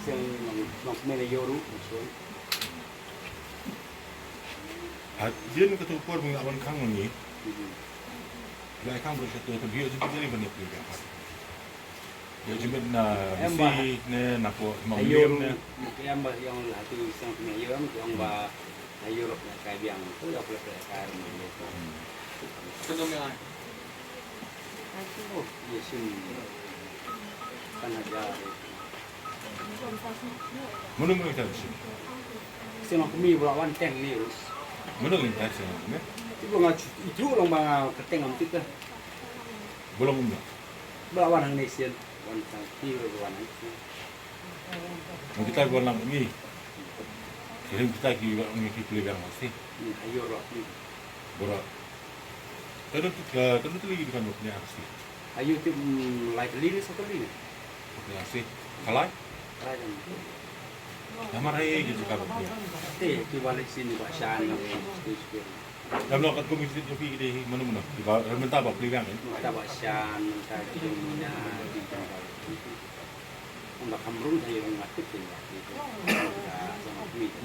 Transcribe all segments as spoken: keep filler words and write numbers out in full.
Seng nong, nong kmen ïa ïoh ruh, so. Hadien kata ka por ba nga wan khang ma ngi. Nga khang ba sha to, to ïoh jingmut jingpyrkhat. Ïoh jingmut na bisi ne na ko ma ïoh ne. Em ba ïong la tu seng kmen ïoh, ïong ba ïoh ruh na kai biang. Tu ïoh pla pla kai ruh ne. Kena me ai. Oh, ïa sum. Kan ada. Mano mano kita sini? Sima kumi bula wan teng ni us. Mano kita sini? Ti bula nga itu long ba nga keteng am kita. Bula ngum. Bula wan ang nation, wan sang ti bula wan ang. Kita bula ngum ni. Kirim kita ki ngi ki pili bang mesti. Ayo roh ni. Bora. Kadu tu, kadu tu lagi dukan bapnya mesti. Ayo tu, mm, lai kali ni, sa kali ni. Bapnya mesti. Kalai? Kalai kan. Nama rai gitu kan bapnya. Te, tu balik sini, Pak Shan, tu sikit. Dah belum kat komisi tu pi di mana-mana. Di ba-, minta bak pili bang ni. Minta Pak Shan, minta Jumina, di Jumina. Unda kamrun dei ong ngatip dei ngatip.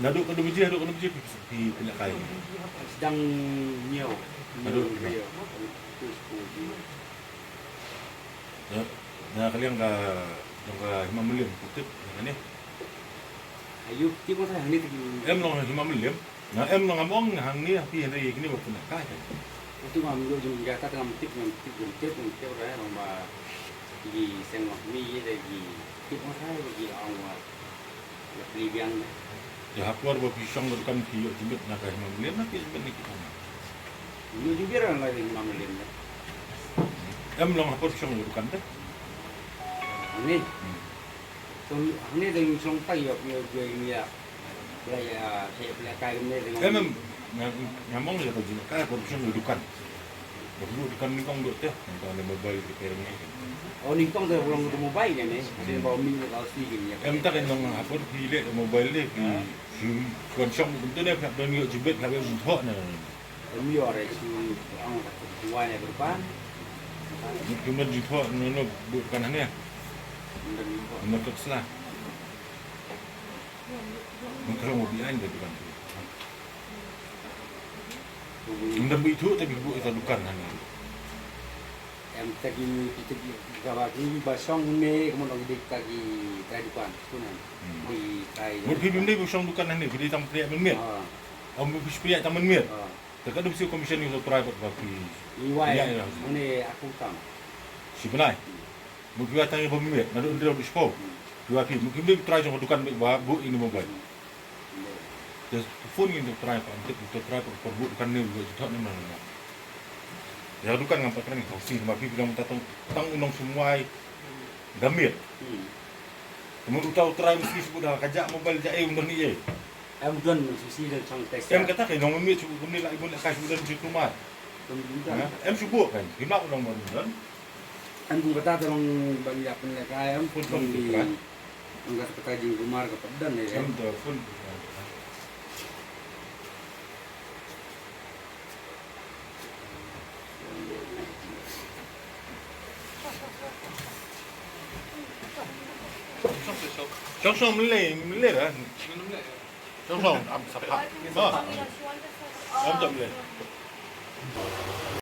Naduh kadu baje, naduh kadu baje phi, phi pynlehkai. Sdang ñiew. Naduh ñiew. Terus ko ji. Na, na ka liang ka, ka Hima Mylliem, kutip, na kane. Ayu, tip mo sa hangne tip. Em long Hima Mylliem. Nga em long ngam ong hangne ha phi hynrei kine ba pynlehkai. Utu ngam ïoh jingmut, kata ngam tip, ngam tip, ngam tip, ngam tip, ra long ba ki seng ma kmie ïa ki tip ma ka ba ki ong ba ïa pli biang. Ïa ha por ba phi shong ka dukan phi ïoh jingmut na ka Hima Mylliem ne phi ïoh jingmut na ki thana? Ïoh jingmut ra na ka Hima Mylliem ne. Em long ha por phi shong ka dukan te? Ni. Hmm. So, hangne dang shong tai ïa, ïa, ïa, ïa. Blei, ah, phi pynlehkai kumne dang. Em, em, nga, nga mong ïa ka jingkai por phi shong ïa dukan. Ba phi buh dukan nyngkong duh te, nyngkong da mobile repair ne. Oh, nyngkong da long da mobile ne. Te ba mi ka si ki ne. Em, tak nyngkong ha por phi leh da mobile ne, phi, phi wan shong kumtu ne, phi hap don ïoh jingmut, phi hap don jingthoh ne. Em, ïoh re, shu ong ka tu wai ne berpan. Jingmut jingthoh ne, ne, buh dukan hangne. Jingmut jingthoh. Jingmut jingthoh sla. Nang ka long behind the dukan. Nang da buh itu tapi buh ita dukan hangne. Em, ta ki, kita ki, kita ba ki ba shong ne, kemudian kita ki trai dukan, tu ne. Hmm. Di trai. Mut phi bym dei ba shong dukan hangne, phi dei tang pynïaid mynmiet. Ah. Am phi pynïaid tang mynmiet. Ah. Te ka dei bisi commission ïa u trai bad ba phi. Iwai. Ïa, ïa. Hangne aku tang. Shi bnai. Hmm. Mut phi ïa tang ïa ba mynmiet, naduh hynriew haduh shiphew. Hmm. Phi ïa phi, mut phi dei trai jong ka dukan ba buh ïa u mobile. Hmm. Te phone ïa u trai, pa ym tip u trai pa por buh dukan ne, buh jingthoh ne, mano mano. Ïa dukan ngam pat kren, ka si ma phi bilang tang, tang u nongsumwai da miet. Hmm. Mut uta u trai mesti shu buh da ka jak mobile jak ei u don ei. Em don mesti da chang tes. Em kata ka nong miet shu buh kumne la i bun ka shu don shu kumar. Em shu buh kan. Hima u nong don. Em kum kata te long ban ïa pynlehkai em. Phone, phone, di, phone. Em kata kata jingkumar ka pat don ne. Em to phone. Shong shong mlei mlei ra. Shong shong am sapa. Ba. Am tam mlei.